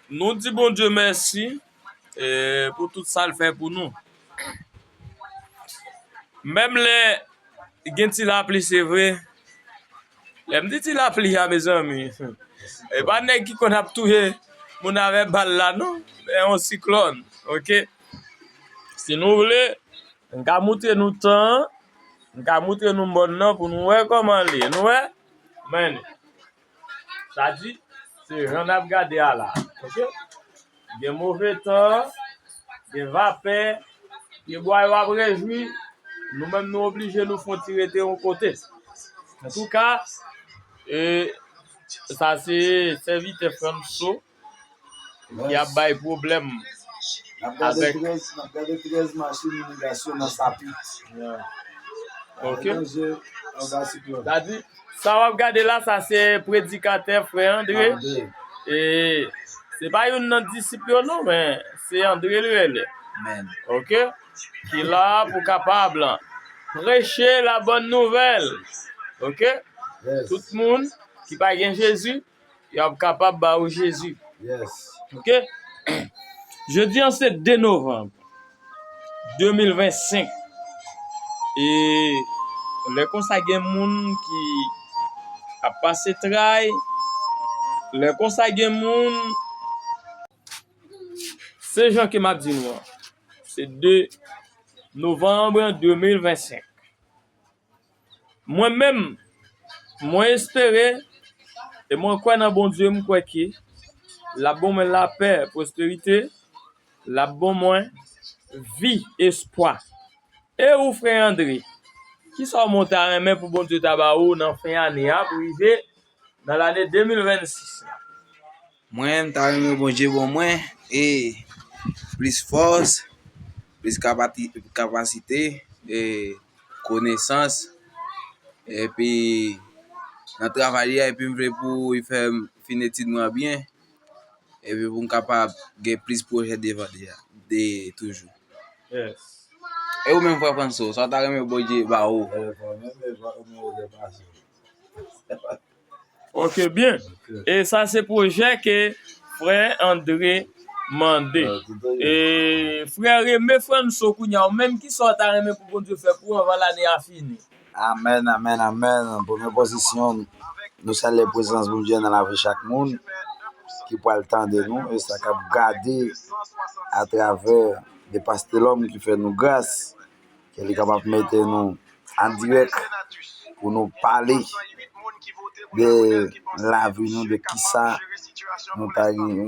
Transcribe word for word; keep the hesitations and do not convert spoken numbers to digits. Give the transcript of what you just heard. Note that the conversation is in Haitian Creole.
Nou di Bondye mèsi, e, pou tout sa l fè pou nou. Menm lè gen ti lapli, se vre. Lè m di ti lapli a, mezanmi, e pa nèg ki konn ap touye moun avèk bal la, non. E yon siklòn, oke? Si nou vle, m ka moutre nou tan an, m ka moutre nou mòn nan pou nou wè kòman l ye. Nou wè? Men, sa di, se jan n ap gade a la, oke? Gen move tan, gen vapè, pyebwa yo ap rejwi, nou menm nou oblije nou fè yon ti rete yon kote. Antouka, e, sa se sèvitè Franso ki ap bay pwoblèm avèk. N ap gade trèz, n ap gade trèz machin imigrasyon nan Sapit. Ok. Danje, anba siklòn. Sa di, sa w ap gade la, sa se predikatè frè Andre. Andre. E se pa youn nan disip yo non, men se Andre li rele. Amen. Ok? Ki la pou kapab preche la bonne nouvelle. Ok? Yes. Tout moun ki pa gen Jezi, y ap kapab ba ou Jezi. Yes. Ok? Jodi an se de novanm de mil vennsenk. E lè konsa gen moun ki ap pase tray, lè konsa gen moun, se jan ke m ap di nou an, se de novanm de mil vennsenk. Mwen menm, mwen espere e mwen kwè nan Bondye, m kwè ke l ap ban mwen lapè, pwosperite, l ap ban mwen vi, espwa. E ou, frè Andre, kisa w ta renmen pou Bondye ta ba ou nan fen ane a pou rive nan lane de mil vennsis la? Mwen, m ta renmen Bondye ban mwen e plis fòs, plis kapati-, kapasite, e konesans, epi nan travay li a, epi m vle pou li fè m fin etid mwen an byen, epi pou m kapab gen plis pwojè devan de, de toujou. Yes. E ou menm, frè Franso, sa w ta renmen Bondye ba ou? E, mwen menm, e, mwen, mwen, mwen, mwen, Ok, byen. Ok. E sa se pwojè ke frè Andre mande. E frè Reme Franso, kounye a, ou menm, kisa w ta renmen pou Bondye fè pou ou anvan lane a fini? Amèn, amèn, amèn. Premye pozisyon, nou salye prezans Bondye nan lavi chak moun ki pral tande nou e sa k ap gade atravè de pastè lòm ki fè nou gras. Ke li kapab mete nou an dirèk pou nou pale de lavi nou, de kisa nou ta gen,